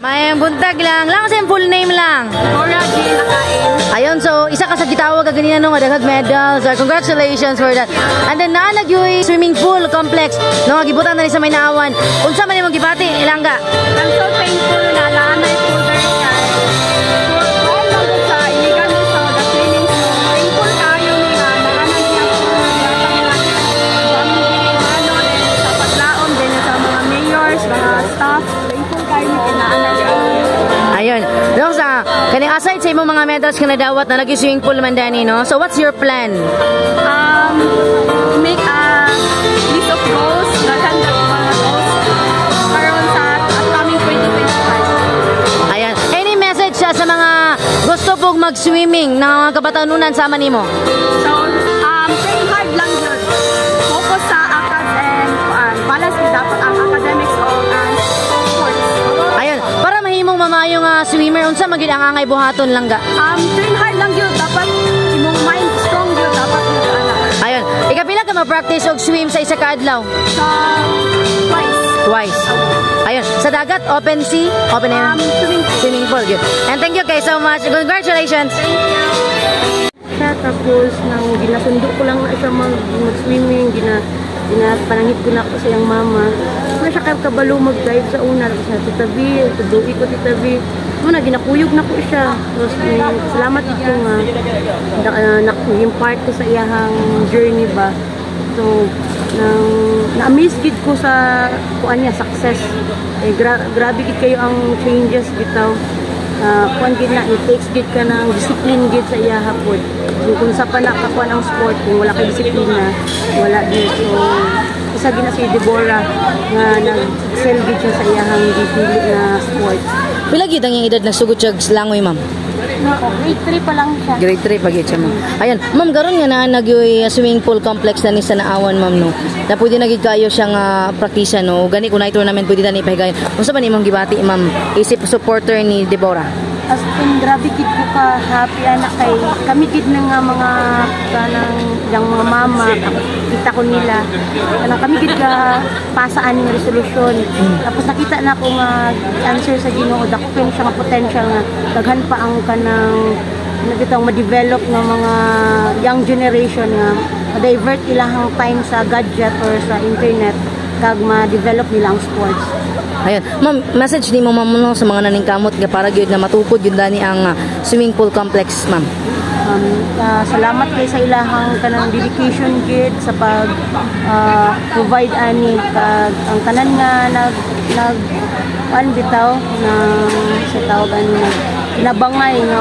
May buntag lang. Lang sa full name lang. Cora G. Nakain. Ayun, so isa ka sa gitawag ka ganina, no, nga daghag medals. Congratulations for that. And then naa na gyud swimming pool complex no nga gibutan na ni sa may Naawan. Unsa man imong gibati, ilangga? I'm so thankful na naanay folder kay for all lang sa iligan sa the training. So thankful kayo ni nga naanay niya po sa paglaom din sa mga mayors, mga staff. Thankful kayo ni kinaanay niya. Ayun. No, sa kaning aside sa imong mga medals nga nadawat na lagi swimming pool man dani, no. So what's your plan? Make a list of goals, daghan na mga goals karon sa upcoming 2025. Ayan. Any message siya sa mga gusto pong mag-swimming na mga kabatanunan sama nimo? So, train hard lang yun. Focus sa acads and balance din dapat ang academics o and sports. Ayun, para mahimong mamayong swimmer, unsa man gyud ang angay buhaton, langga? Train hard lang yun. Dapat imong mind strong yun. Dapat yun, ana. Ayun, ikapila ka ma-practice og swim sa isa ka adlaw? Sa twice. Twice. Ayun, sa dagat, open sea, open air, Swimming pool. Swimming pool. Good. And thank you guys so much. Congratulations. Siya tapos nang ginasundo ko lang na siya mag-swimming, gina panangit ko na ako sa iyang mama. Wala siya kabalo mag-dive sa una, tapos na, "Tita B, tudui ko, Tita B." Mo na ginakuyog na ko siya. Tapos salamat gid ko nga na, yung part ko sa iyahang journey ba. So nang na-amaze gid ko sa kuan niya, success. Eh, grabe gid kayo ang changes bitaw. Kuan gid na, it takes gid ka ng discipline gid sa iyaha pod. So, kung sa pa nakakuan ang sport, kung wala kay disiplina, wala gid. So isa gid na si Deborah nga nag-excel gid siya sa iyahang gipili na sport. Pila gyud ang iyang edad nagsugod siya langoy, ma'am? Nako, grade 3 pa lang siya. Grade 3 pag siya, ma'am. Ayun, ma'am, karon nga naa nagyoy swimming pool complex na ni sa Naawan, ma'am, no. Na pwede na gid kayo siyang praktisa, no. Gani kung na tournament pwede na ni pahigayon. Unsa man imong gibati, ma'am, isip supporter ni Deborah? As in, grabe gid ko ka happy anak kay kami gid na nga mga kanang yang mga mama, kita ko nila kanang kami gid ka pasaan ning resolusyon, tapos nakita na ko nga answer sa Ginoo. Dako kaayo siya nga potential nga daghan pa ang kanang ano bitong ma-develop nga mga young generation nga ma-divert ilahang time sa gadget or sa internet kag ma-develop nila ang sports. Ayun. Ma'am, message nimo, ma'am, no, sa mga naningkamot nga para gyud na matukod gyud dani ang swimming pool complex, ma'am. Salamat kay sa ilahang kanang dedication gid sa pag provide ani kag ang tanan nga nag nag kuan bitaw ng sa tawag ani nag kinabangay nga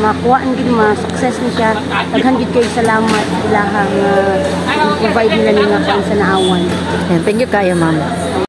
makuhaan gid, ma success ni siya. Daghan gid kay salamat ilaha nga provide nila ni nga kuan sa Naawan. Ayan, thank you kayo, ma'am.